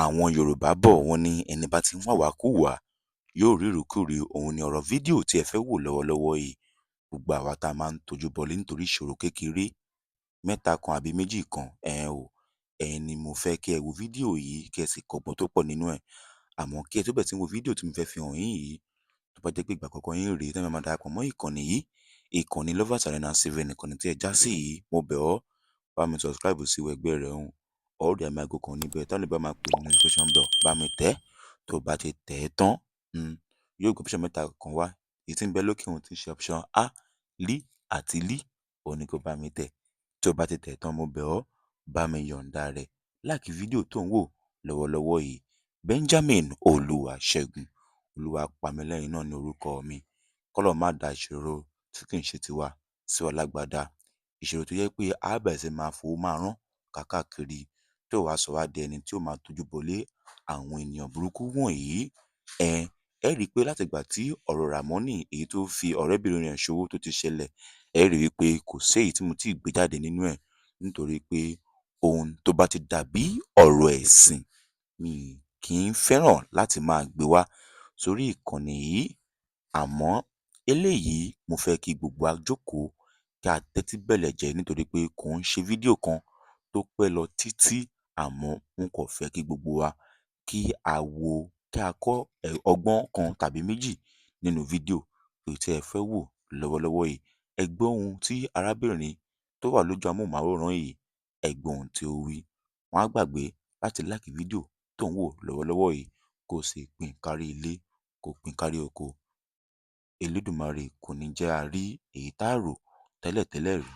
Àwọn Yorùbá bọ̀, wọ́n ní ẹni bá ti ń wàwákùwà yóò rí ìríkúrìí. Òun ni ọ̀rọ̀ fídíò tí ẹ fẹ́ wò lọ́wọ́lọ́wọ́ yìí. Gbogbo àwa tá a máa ń tojú bọlé nítorí ìṣòro kékeré mẹ́ta kan àbí méjì kan, ẹ̀ o, ẹ̀yin ni mo fẹ́ kí ẹ wo fídíò yìí, kí ẹ sì kọ́gbọ́n tó pọ̀ nínú ẹ̀. Àmọ́ kí ẹ tó bẹ̀rẹ̀ sí wo fídíò tí mo fẹ́ fi hàn yín yìí, tó bá jẹ́ pé ìgbà àkọ́kọ́ yín rèé tẹ́ ẹ máa darapọ̀ mọ́ ìkànnì yìí, ìkànnì Lovers Arena TV nìkànnì tí ẹ já sí yìí, mo bẹ̀ ọ́, bá mi subscribe sí ẹgbẹ́ rẹ̀ ń ọ̀rẹ́ àmì aago kan níbẹ̀ táwọn bá máa pè ní notification bell, bá mi tẹ̀. Tó bá ti tẹ̀ ẹ́ tán, yóò gbé option mẹ́ta kan wá. Èyí tí ń bẹ lókè òun tí ń ṣe option A, L àti L, òun ni kó bá mi tẹ̀. Tó bá ti tẹ̀ tán, mo bẹ̀ ọ́, bá mi yọ̀ǹda rẹ̀, like fídíò tó ń wò lọ́wọ́lọ́wọ́ yìí. Benjamin Olúwaṣẹ́gun Olúwapamílẹ́rìn náà ní orúkọ mi. Kọ́lọ́run má da ìṣòro tí kì í ṣe tiwa sí wa lágbádá, ìṣòro tó jẹ́ pé a bẹ̀rẹ̀ sí máa fowó máa rán káàkiri, tí ò wá sọ wá di ẹni tí ó máa tójú bọlé àwọn ènìyàn burúkú wọ̀nyí. Ẹ rí i pé láti ìgbà tí ọ̀rọ̀ Ràmọ́nì, èyí tó fi ọ̀rẹ́bìnrin rẹ̀ ṣòwò, tó ti ṣẹlẹ̀, ẹ rí i pé kò sí èyí tí mo tíì gbé jáde nínú ẹ̀, nítorí pé ohun tó bá ti dàbí ọ̀rọ̀ ẹ̀sìn, mi kì í fẹ́ràn láti máa gbé wá sórí ìkànnì yìí. Àmọ́ eléyìí, mo fẹ́ kí gbogbo wa jókòó, kí a tẹ́tí bẹ̀lẹ̀jẹ́, nítorí pé kò ń ṣe fídíò kan tó pẹ́ lọ títí. Àmọ́ n kò fẹ́ kí gbogbo wa kí a wo, kí a kọ́ ọgbọ́n kan tàbí méjì nínú fídíò èyí tí ẹ fẹ́ wò lọ́wọ́lọ́wọ́ yìí. Ẹ gbọ́ ohun tí arábìnrin tó wà lójú amóhùnmáwòrán yìí, ẹ gbọ́ ohun tí ó wí. Má gbàgbé láti like fídíò tó ń wò lọ́wọ́lọ́wọ́ yìí, kó o sì pín kárí ilé, kó o pín kárí oko. Elédùmarè kò ní jẹ́ a rí èyí tá a rò tẹ́lẹ̀tẹ́lẹ̀ rí.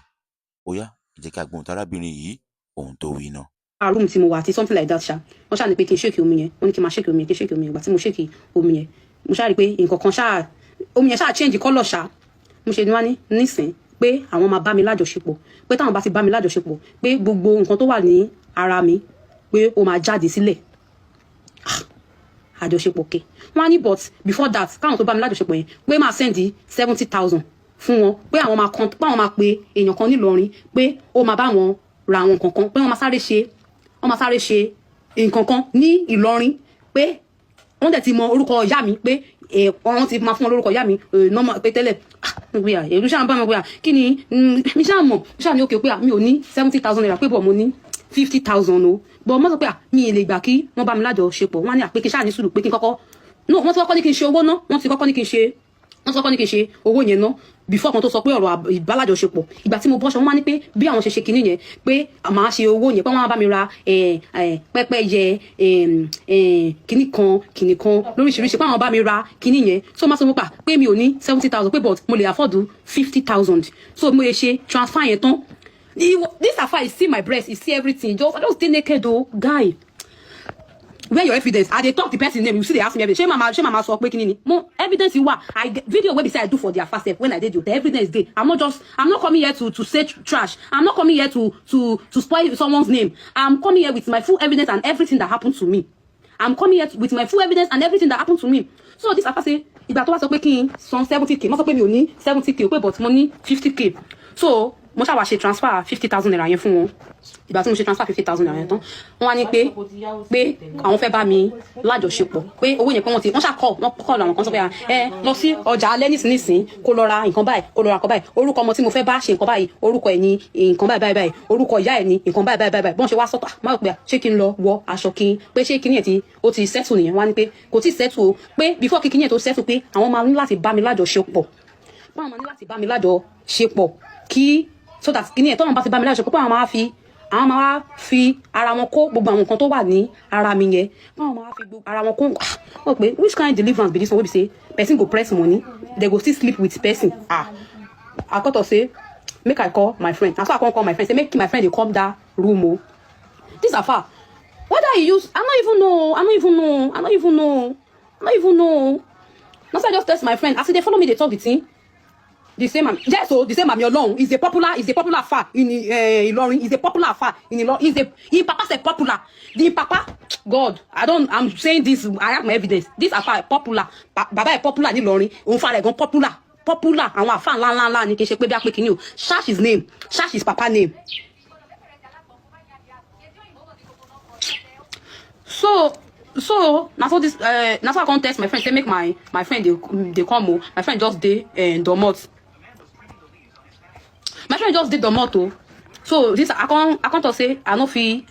Ó yá, ẹ jẹ́ kí a gbọ́ ohun tí arábìnrin yìí, ohun tó wí náà. Room tí mo wà àti something like that ṣá, wọ́n ṣáà ní pé kí n shake omi yẹn. Wọ́n ní kí n máa shake omi yẹn, kí n shake omi yẹn. Ìgbà tí mo shake omi yẹn, mo ṣáà rí i pé nǹkan kan ṣáà, omi yẹn ṣáà change colour ṣá. Mo ṣe ní wá ní nísìn pé àwọn máa bá mi lájọṣepọ̀, pé táwọn bá ti bá mi lájọṣepọ̀, pé gbogbo nǹkan tó wà ní ara mi, pé ó máa jáde sílẹ̀. Àjọṣepọ̀ kẹ? Wọ́n á ní but before that, káwọn tó bá mi lájọṣepọ̀ yẹn, pé máa send 70,000 fún wọn, pé àwọn máa kan, pé àwọn máa pe èèyàn kan nílọrin, pé ó máa bá wọn ra àwọn nǹkan kan, pé wọ́n máa sáré ṣe nǹkan kan ní Ìlọrin, pé wọ́n dẹ̀ ti mọ orúkọ ìyá mi, pé wọ́n ti máa fún wọn lórúkọ ìyá mi normal, pé tẹ́lẹ̀ pé èrú ṣáà ń bá mi pé kí ni mi ṣáà mọ̀ ṣáà ní òkè, pé mi ò ní ₦70,000, pé bọ̀ mo ní 50,000 o. Bọ̀ mo sọ pé mi ì lè gbà kí wọ́n bá mi lájọṣepọ̀. Wọ́n á ní àpé kí n ṣáà ní sùúrù, pé kí n kọ́kọ́, no, wọ́n ti kọ́kọ́ ní kí n ṣe owó ná, wọ́n ti kọ́kọ́ ní kí n ṣe owó yẹn ná before kan tó sọ pé ọ̀rọ̀ ìbálàjọṣepọ̀. Ìgbà tí mo bọ́ṣọ, wọ́n máa ní pé bí àwọn ṣe ṣe kinní yẹn, pé màá ṣe owó yẹn, pé wọ́n máa bá mi ra pẹ́pẹ́yẹ, kinní kan kinní kan lóríṣiríṣi, pé àwọn bá mi ra kinní yẹn. So máa sọ pa pé mi ò ní 70,000, pé but mo lè afford 50,000. So mo lè ṣe transfer yẹn tán. This affair, he see my breast, he see everything. Just I just dey naked o. Guy, where your evidence? I dey talk the person name, you still dey ask me evidence. Ṣé màmá sọ pé kíni ni mo evidence wà? I get video wey be say I do for their fast sef when I dey there. The evidence dey. I'm not coming here to say trash. I'm not coming here to spoil someone's name. I'm coming here with my full evidence and everything that happened to me. I'm coming here with my full evidence and everything that happened to me. So this afa say, ìgbà tó wá sọ pé kí n san 70K, mo sọ pé mi ò ní 70K, pé but mo ní 50K. So mo ṣáà wá ṣe transfer ₦50,000 yẹn fún wọn. Ìgbà tí mo ṣe transfer ₦50,000 yẹn tán, wọ́n wá ní pé àwọn fẹ́ bá mi lájọṣepọ̀, pé owó yẹn, pé wọ́n ti wọ́n ṣàkọ́, wọ́n kọ́ àwọn kan sọ pé ẹ lọ sí ọjà alẹ́ nísinsìnyí, kó lọ ra nǹkan báyìí, kó lọ ra nǹkan báyìí, orúkọ ọmọ tí mo fẹ́ bá ṣe nǹkan báyìí, orúkọ ẹ̀ ní nǹkan báyìí báyìí báyìí, orúkọ ìyá ẹ̀ ní nǹkan báyìí báyìí báyìí. Bọ́n ṣe wá sọ́tà má rò pé ṣé kí n lọ wọ aṣọ, kí n pé ṣé kíní ẹ̀ tí ó ti settle nìyẹn. Wá ní pé kò tí settle o, pé before kí kíní ẹ̀ tó settle, pé àwọn máa ní láti bá mi lájọṣepọ̀, pé àwọn máa ní láti bá mi lájọṣepọ̀ kí So that kíní ẹ̀ tọ́wọ́n bá ti bá mi lájọṣepọ̀, pé àwọn máa fi ara wọn kó gbogbo àwọn nǹkan tó wà ní ara mi yẹn, báwọn máa fi gbogbo ara wọn kó. Ah, wọ́n pé which kind deliverance be this one wey be say person go press money, they go still sleep with person? Ah, I come talk say make I call my friend. Na so I come call my friend, say make my friend dey come that room o. This afa, whether he use, I no even know, I no even know, I no even know, I no even know. Na so I just text my friend. As he dey follow me dey talk the thing, the same am, yes o, the same Ami Olohun is a popular afa in Ilorin, is a popular afa in Ilorin, is a him papa say popular, the papa. God, I don, I'm saying this, I have my evidence. This afa popular, baba ẹ popular ní Ìlọrin, òun fara ẹ̀ gan popular, popular. Àwọn afa ńlá ńlá ńlá ni, kì í ṣe pé bí a pé kìíní o. Search his name, search his papa name. So na so I come text my friend say make my friend dey come o. My friend just dey domot, my friend just dey domot o. So this I come talk say I no fit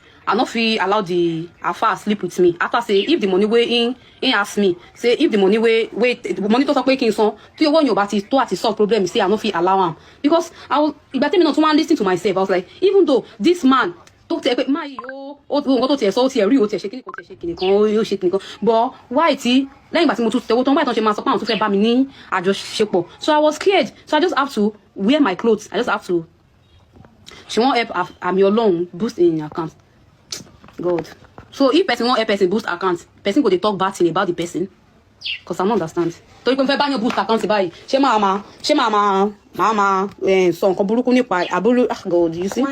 allow the afa sleep with me, after say if the money wey him ask me, say if the money wey money tó sọ pé kí n san, tí owó yẹn ò bá ti tó àti solve problem, say I no fit allow am. Because I was, ìgbà tẹ́mi náà tún wá listen to myself, I was like, even though this man tó tiẹ̀ pé máa yìí, ó nǹkan tó tiẹ̀ sọ, ó tiẹ̀ rí, ó tiẹ̀ ṣe kíni kan, tiẹ̀ ṣe kíni kan, ó yóò ṣe kíni kan, but why tí lẹ́yìn ìgbà tí mo tún tẹ̀wọ́ tán, why tán ṣe máa sọ pé àwọn tó fẹ́ bá mi ní àjọṣepọ̀? So I was scared, so I just have to wear my clothes. I just have to. She wan help Ami Olohun boost im account. God. So if person wan help person boost account, person go dey talk bad thing about the person? 'Cause I no understand. Torí pé mo fẹ́ bá yàn boost account báyìí, ṣé máa máa sọ nǹkan burúkú nípa àbúrò? Ah, God, you see.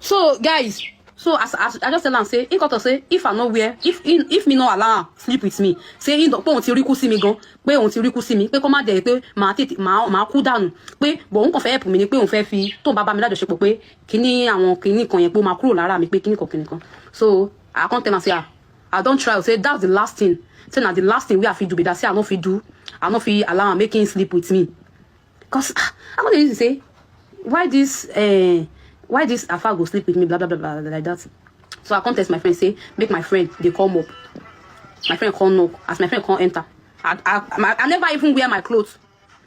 So guys, so as I just tell am say, he come talk say if I no wear, if me no allow am sleep with me, say him pé òun ti rí kú sí mi gan, pé òun ti rí kú sí mi, pé kó má dẹ̀ pé màá tètè màá kú dànù, pé bọ̀ òun kàn fẹ́ help mi ni, pé òun fẹ́ fi tóun bá bá mi lájọṣepọ̀, pé kíní àwọn kíní kan yẹn, pé ó máa kúrò lára mi, pé kíní kan kíní kan. So I come tell am say, ah, I don try, say that's the last thing, say na the last thing wey I fit do be that, say I no fit allow am make him sleep with me. 'Cause ah, I go dey use say why this afa go sleep with me, blah blah blah blah like that. So I come text my friend say make my friend dey come up. My friend come knock. As my friend come enter, I never even wear my clothes.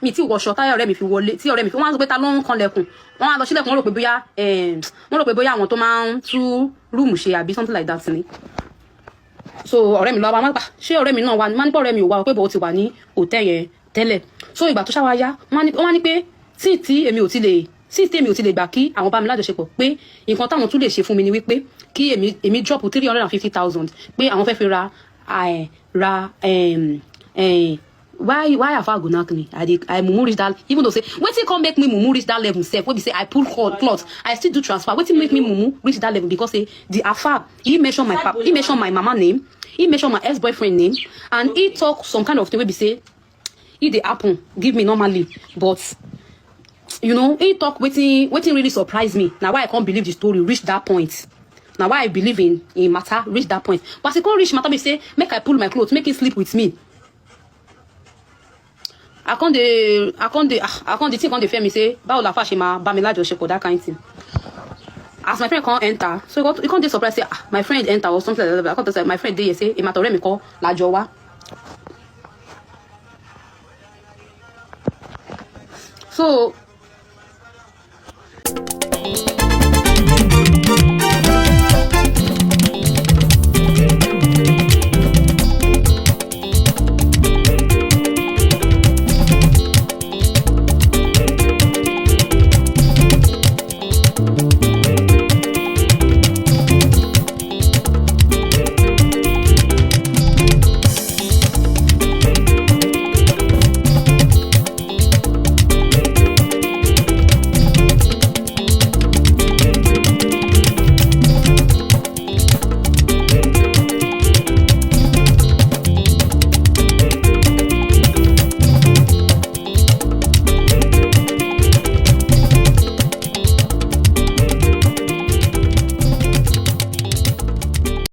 Mi tí wọṣọ táyà ọ̀rẹ́ mi fi wọlé, tí ọ̀rẹ́ mi fi wọ́n á sọ pé ta ló ń kanlẹ̀kùn. Wọ́n á lọ sílẹ̀kùn, wọ́n rò pé bóyá àwọn tó máa ń tú room ṣe àbí something like that ni. So ọ̀rẹ́ mi lọ wá, wọ́n gbà ṣé ọ̀rẹ́ mi náà wà ní, wọ́n ní pé ọ̀rẹ́ mi ò wá, pé bò ó ti wà ní hotel yẹn tẹ́lẹ̀. So ìgbà tó ṣáwá yá, wọ́n á ní pé tí èmi ò ti lè gbà kí àwọn bá mi lájọṣepọ̀, pé nǹkan táwọn tún lè ṣe fún mi ni wípé kí èmi drop 350,000, pé àwọn fẹ́ fi ra. Why afa go knack me? I dey, I mumu reach that, even though say wetin come make me mumu reach that level sef wey be say I pull cloth, I still do transfer. Wetin make me mumu reach that level? Because say the afa, he mention my mama name, he mention my ex-boyfriend name, and he talk some kind of thing wey be say e dey happen give me normally. But you know, he talk wetin really surprise me. Na why I can't believe the story reach that point. Na why I believe in matter reach that point. But as e come reach matter be say make I pull my cloth, make him sleep with me, I come dey think, come dey fear me, say báwo la fà ṣe máa bá mi lájọṣepọ̀, that kind thing. As my friend come enter, so he come dey surprise say, ah, my friend enter or something like that. I come tell say my friend dey here, say èmi àtọ̀rẹ́ mi kọ́ la jọ wá. So